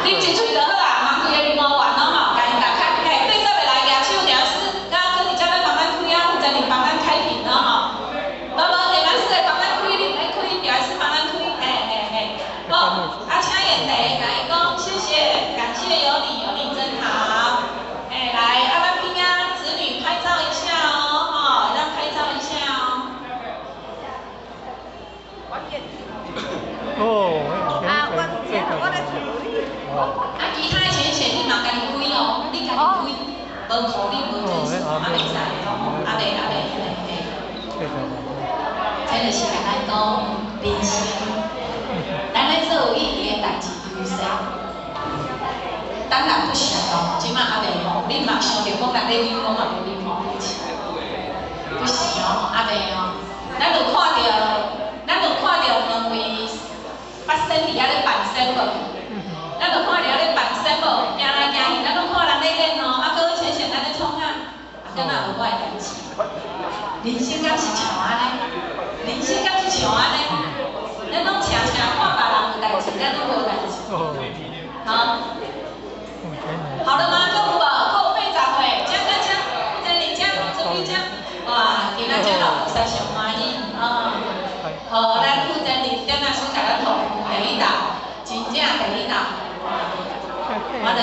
啉一喙就好啊，茫規个啉無完咯吼，共伊打開，嘿，對這邊來舉手，定是，剛剛你叫咱幫咱開啊，負責你幫咱開瓶咯吼。無無，電視會幫咱開，你毋免開，電視幫咱開，嘿嘿嘿。好，啊，請演茶，共伊講謝謝，感謝有你，有你真好。哎，來，啊，咱邊仔子女拍照一下哦，吼，咱拍照一下哦。哦，啊，我這我來處理。啊，其他的淺顯你嘛家己開哦，你家己開，無可能無準時，啊袂使哦，啊袂啊袂，嘿嘿。這就是共咱講人生，咱咧做有意義的代誌優先。等人不熟哦，這馬猶未吼，你嘛想著講人咧啉，我嘛欲啉吼，不是哦，猶未哦。咱有看著兩位八仙佇遐咧扮仙無？咱有看著遐咧扮仙無？行來行去，咱攏看人咧演哦。啊，閣淺顯咱咧創啥？啊，敢若無我的代誌。人生敢是像按呢？人生敢是像按呢？咱攏常常看別人有代誌，咱攏無代誌。好。好了嗎？閣有無？閣有80歲，這這這，負責你這，這邊這。哇，今仔這老菩薩上歡喜啊！好，咱負責你點仔師共咱服務第一道，真正第一道。我就